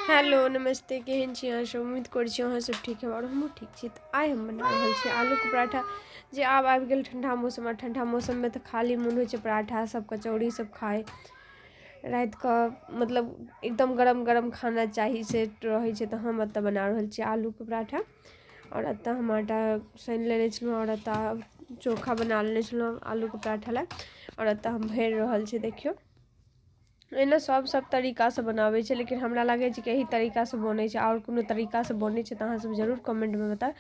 Hello नमस्ते, केहन छी अहाँ सब? उम्मीद करै छी अहाँ सब ठीक है और हमहूँ ठीक छी। तऽ आइ हम बना रहल छी आलूके पराठा, जे आब आबि गेल ठंडा मौसम। और ठंडा मौसममे तऽ खाली मोन होइ छै पराठा सब, कचौड़ी सब खाइ। रातिके मतलब एकदम गरम गरम खाना चाही से रहै छै। तऽ हम एतऽ बना रहल छी आलूके पराठा। और एतऽ हम आटा सानि लेने छलहुँ और एतऽ चोखा बना लेने छलहुँ आलूके पराठा लए। और एतऽ हम भरि रहल छी। देखियौ, एना सब सब तरीकासँ बनाबै छै, लेकिन हमरा लागै छै कि एही तरीकासँ बनै छै। आओर कोनो तरीकासँ बनै छै तऽ अहाँ सब जरूर कमेन्टमे बताउ।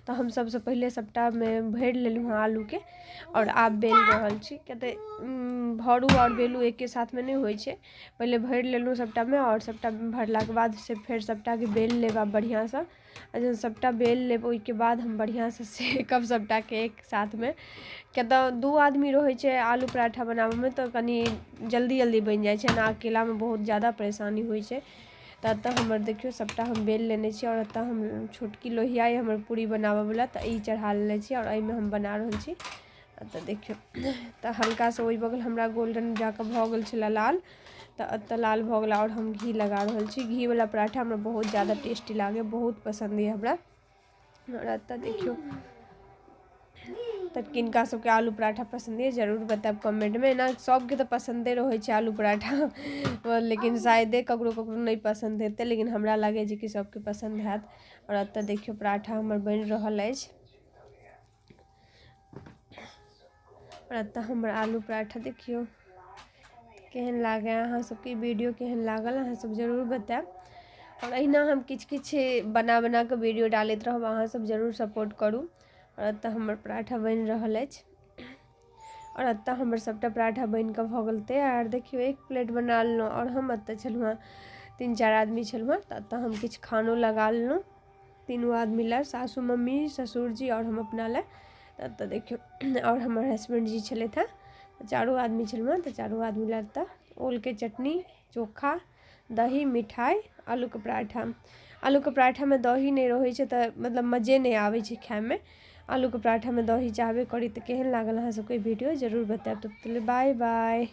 तऽ हम सबसँ पहिले सबटामे भरि लेलहुँ हँ आलूके और आब बेल रहल छी। किया तऽ भरू आओर बेलू एके साथमे नहि होइ छै। पहिले भरि लेलहुँ सबटामे और सबटा भरलाके बाद से फेर सबटाके बेल लेब आब बढ़िआँसँ। आ जहन सबटा बेल लेब ओहिके बाद हम बढ़िआँसँ सेकब सबटाके एक साथमे। किया तऽ दू आदमी रहै छै आलू पराठा बनाबैमे तऽ कनि जल्दी जल्दी बनि जाइ छै, एना अकेलामे बहुत ज्यादा परेशानी होइ छै। तऽ एतऽ हमर देखियौ सबटा हम बेल लेने छी और एतऽ हम छोटकी लोहिया अइ हमर पूरी बनाबऽवला, तऽ ई चढ़ा लेने छी और एहिमे हम बना रहल छी। एतऽ देखियौ, तऽ हल्कासँ ओहि बगल हमरा गोल्डन जाकऽ भऽ गेल छलै लाल, तऽ एतऽ लाल भऽ गेल और हम घी लगा रहल छी। घीवला पराठा हमरा बहुत ज्यादा टेस्टी लागैए, बहुत पसन्द यऽ हमरा। और एतऽ देखियौ, तऽ किनका सबके आलू पराठा पसन्द यऽ जरूर बतायब कमेन्टमे। एना सबके तऽ पसन्दे रहै छै आलू पराठा, लेकिन शायदे ककरो ककरो नहि पसन्द हेतै, लेकिन हमरा लागै छै कि सबके पसन्द हैत। और एतऽ देखियौ पराठा हमर बनि रहल अछि। और एतऽ हमर आलू पराठा देखियौ केहन लागै अहाँ सबके, वीडियो केहन लागल अहाँ सब जरूर बतायब। और अहिना हम किछु किछु बना बना कऽ वीडियो डालैत रहब, अहाँ सब जरूर सपोर्ट करू। और एतऽ हमर पराठा बनि रहल अछि और एतऽ हमर सबटा पराठा बनि कऽ भऽ गेल तैयार। देखियौ एक प्लेट बना लेलहुँ और हम एतऽ छलहुँ हँ 3-4 आदमी छलहुँ हँ, तऽ एतऽ हम किछु खानो लगा लेलहुँ तीनू आदमी लए, सासू मम्मी ससुरजी और हम अपना लए। तऽ एतऽ देखियौ और हमर हसबैंड जी छलथि हँ, तऽ चारू आदमी छलहुँ हँ, तऽ चारू आदमी लए एतऽ ओलके चटनी, चोखा, दही, मिठाइ, आलूके पराठा। आलूके पराठामे दही नहि रहै छै तऽ मतलब मजे नहि आबै छै खाइमे। आलूके पराठामे दही चाहबे करी। तऽ केहन लागल अहाँ सबके वीडियो जरूर बतायब। तऽ बाय बाय।